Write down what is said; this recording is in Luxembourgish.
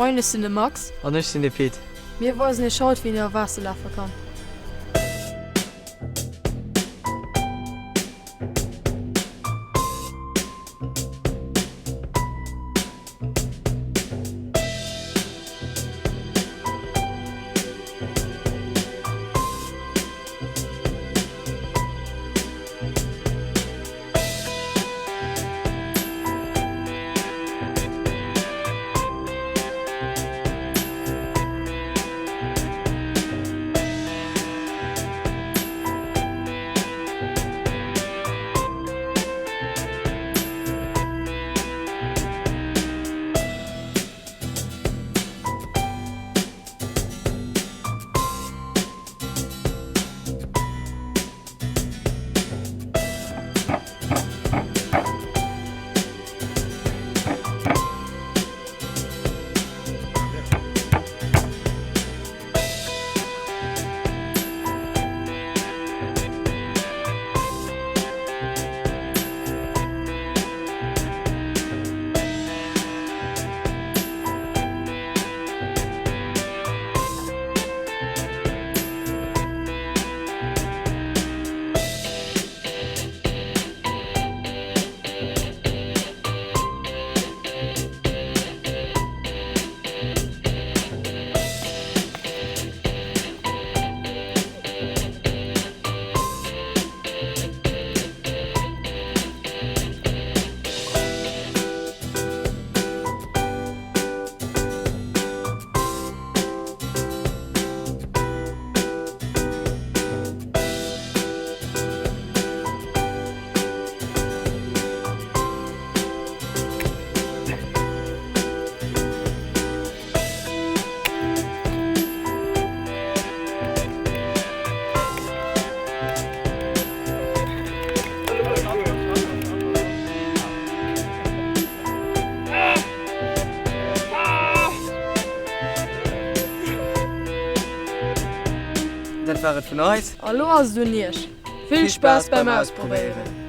Moien, ech sinn de Max. An ech sinn de Pit. Mir weisen iech haut wéi een iwwer Waasser lafe kann. Dat war et vun eis. A lo ass et un iech. Vill Spaass beim Ausprobéieren!